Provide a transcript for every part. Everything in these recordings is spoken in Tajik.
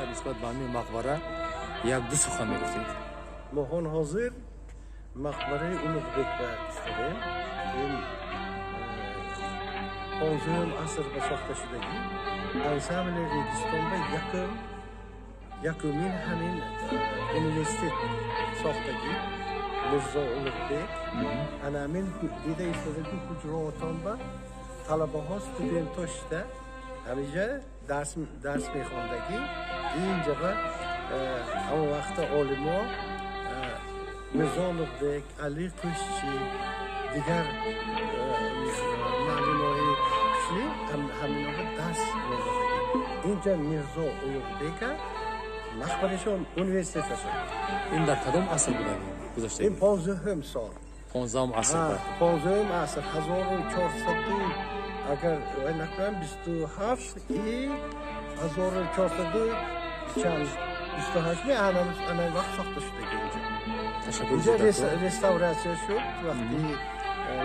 Нисбат ба ҳамин мақбара як-ду сухан мегуфтед. Мо ҳон ҳозир мақбараи Улуғбек ба истодем. Ин 15 аср ба сохта шудагӣ ансамбли Регистон ба якумин ҳамин университет сохтагӣ Мирзо Улуғбек. Ана ҳамин дида истодаги ҳуҷраотон ба талабаҳо студентҳо шида ҳамиҷа дарс мехондагӣ. Инҷа ба ҳамон вақта олимо Мирзо Улуғбек, Али Қӯшчӣ, дигар муаллимои кучли ҳаминоба дарс медодагӣ. Инҷа Мирзо Улуғбека мақбарашон университета сохт. Ин дар кадом аср будагӣ гузаштагӣ? Ин 15 сол. 15 аср. 15 аср, 1400 агар накунам 27 и 1400 чанд 28 ми ана вақт сохта шудагӣ инҷа. Ташаккур. Инҷа реставратсия шуд вақти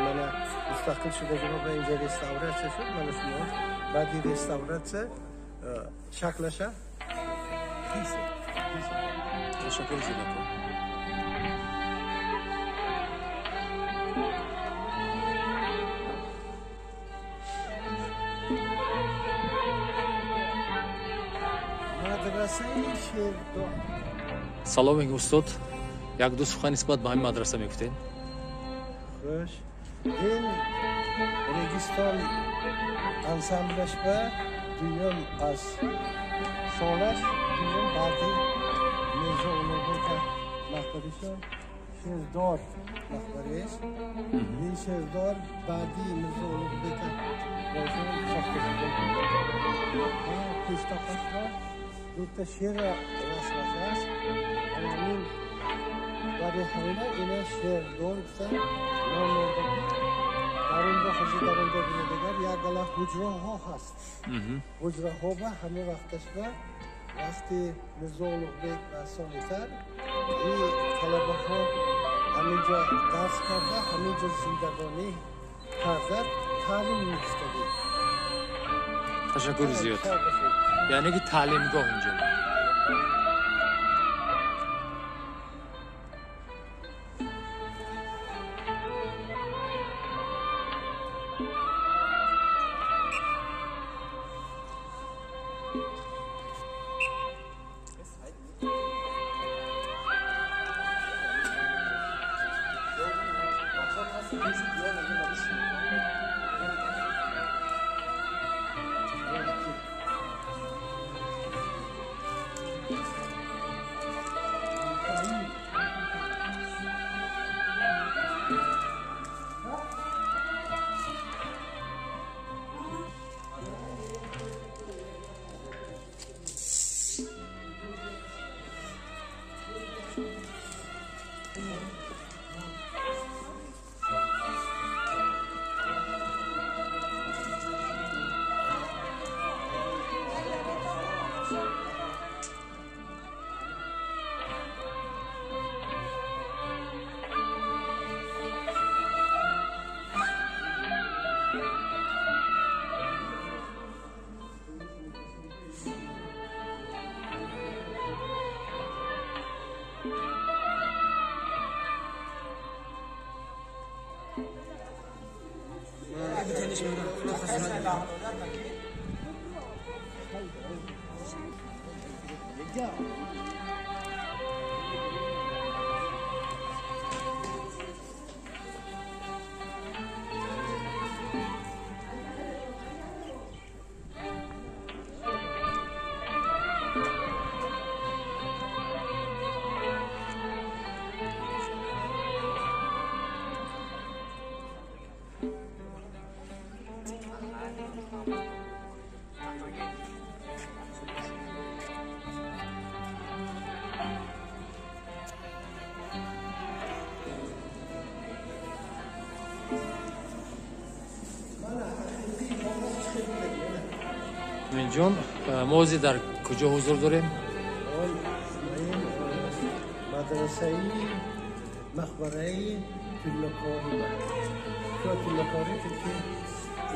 мана мустақил шудагӣ мо ба инҷа реставратсия шуд. Мана шумо баъди реставратсия шаклаша. Ташаккур зиёд. Салом устод, як-ду сухан нисбат ба ҳамин мадраса мегуфтед? Хуш. Ин Регистон ансамблаш ба дуюм аз солаш дуюм баъди Мирзо Улуғбек мақбарашон Шердор мақбараст. Ин Шердор баъди Мирзо Улуғбек бошон сохта шуда. Пештоқашро дута шер расмаш аст. Ҳамин баъди ҳамина ина Шердор гуфтан ном мондагӣ. Дар он ҳозир дар он ҷо бинедагар як гала ҳуҷраҳо ҳаст. Ҳуҷраҳо ба ҳама вақташ ба вақти Мирзо Улуғбек ва сонитар ин талабаҳо ҳаминҷо дарс карда, ҳаминҷо зиндагонӣ карда, таълим мегирифтагӣ. Ташаккур зиёд. Яъне ки таълимгоҳ инҷо. Аминҷон, мо ҳозир дар куҷо ҳузур дорем? Мадрасаи мақбараи тиллокорӣ. Тиллокорӣ ки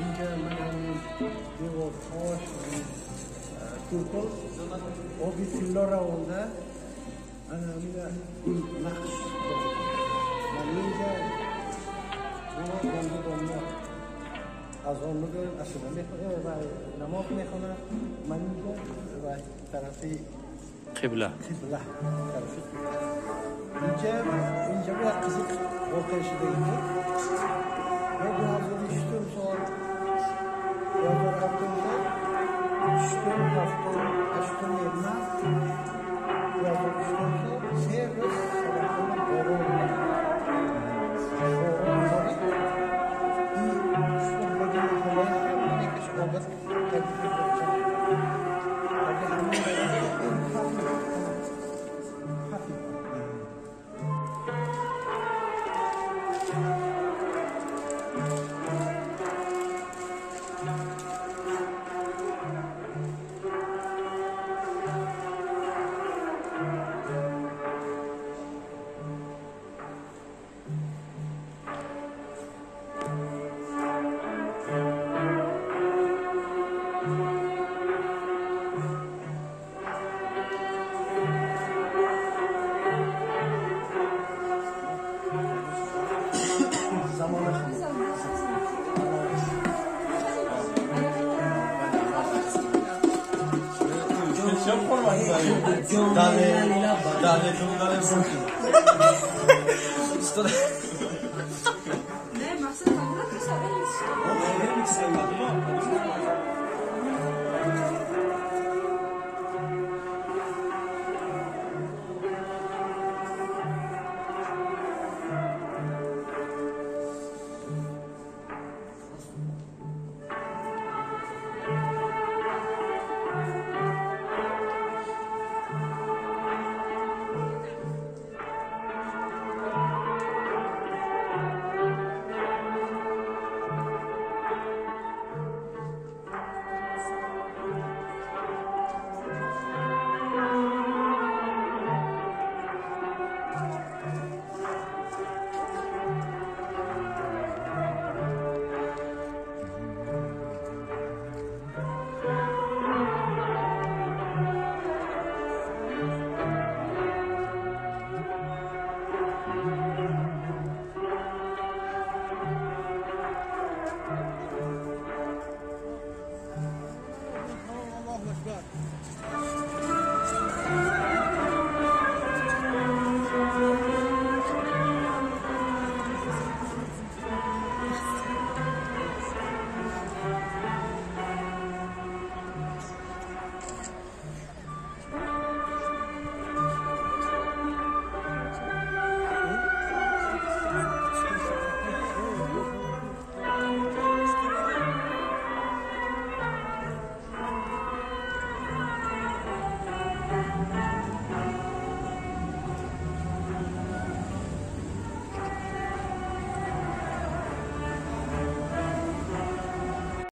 инҷа ман ҳамин деворҳош кӯпол оби тилло равонда, ана ҳамина гул нақш. Ман инҷа домла азон мегӯям, асуда мехонад ва намоз мехонад. Ман инҷа ва тарафи қибла, қибла тарафи қибла. Инҷа як қизиқ воқеа шудагӣ буд. Мо 2008 сол, 2007 сол, 6-ум, 7-ум, 8-уми март 2008 сол 3 рӯз Самарқанд борон борон борид.